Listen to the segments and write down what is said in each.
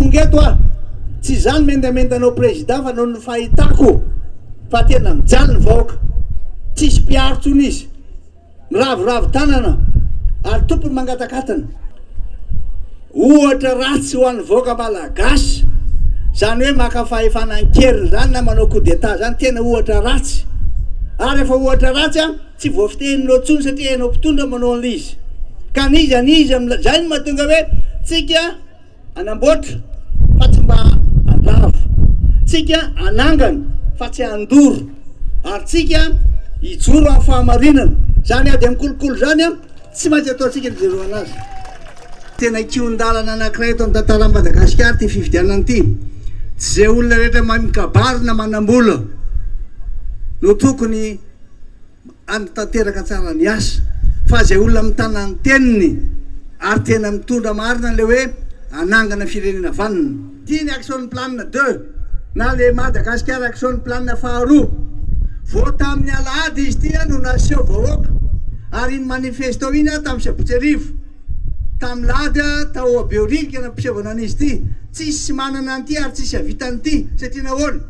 tonga eto aho, tsy izaho no miendamenda anao président fa noho ny fahitako fa tena mijaly ny vahoaka, tsisy mpiaro intsony izy. Miraviravy tanana ary tompony mangatakatana. Ohatra ratsy ho an'ny vahoaka malagasy zany hoe maka fahefana an-keriny zany na manao coup d'etat zany, tena ohatra ratsy. Ary efa ohatra ratsy an, tsy voafitehinao intsony satria ianao mpitondra manao an'ilay izy. Ka n'iza n'iza, zay no mahatonga hoe tsika. Hanamboatra fa tsy mba handrava. Tsika hanangana fa tsy handoro. Ary tsika hijoro amin'ny fahamarinana. Izany ady amin'ny kolikoly izany tsy maintsy ataontsika ny fijerevana azy. Tena kihon-dalana anankiray eto amin'ny tantaran'i Madagasikara ity fifidianana ity. Tsy izay olona rehetra mahay mikabary na manam-bola no tokony hanatanteraka tsara ny asa fa izay olona mitana ny teniny ary tena mitondra marina ilay hoe hanangana firenena vanona. Ity ny action plan deux na le Madagascar action plan faharoa. Vao tamin'ny alahady izy ity no naseho vahoaka ary iny manifesto iny tamin'ny sabotsy hariva. Tamin'ny lahady tao Behoririka nampisehovana an'izy ity. Tsisy manana an'ity ary tsisy hahavita an'ity satria nahoana?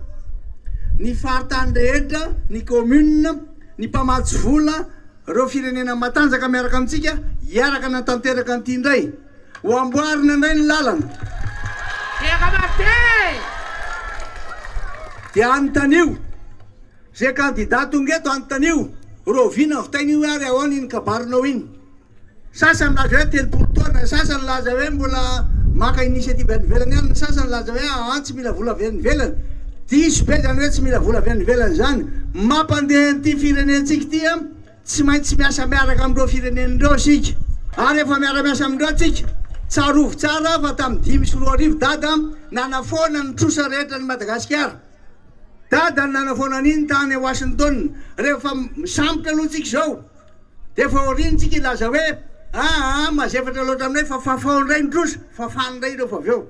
Ny faritany rehetra, ny commune, ny mpamatsy vola, ireo firenena matanjaka miaraka amintsika hiaraka hanatanteraka an'ity indray. Ho amboarina indray ny lalana. Dia anontanio izay candidat tonga eto, anontanio rahoviana vitaina io ary ahoana iny kabarinao iny. Sasany milaza hoe 30 taona, ny sasany milaza hoe mbola maka initiative any ivelany any, ny sasany milaza hoe aa tsy mila vola avy any ivelany. Diso be izany hoe tsy mila vola avy any ivelany izany. Mampandeha an'ity firenentsika ity an, tsy maintsy miasa miaraka amin'ireo firenena ireo isika. Ary efa miara-miasa amin'ireo tsika. Tsarovy tsara fa tamin'ny 2005 Dada nanafoana ny trosa rehetra an'i Madagasikara. Dada no nanafoana an'iny tany Washington. Rehefa misambotra aloha tsika izao. Dia efa aoriana tsika hilaza hoe aa mazefatra loatra aminay fa fafao indray ny trosa, fafany indray ireo fa avy eo.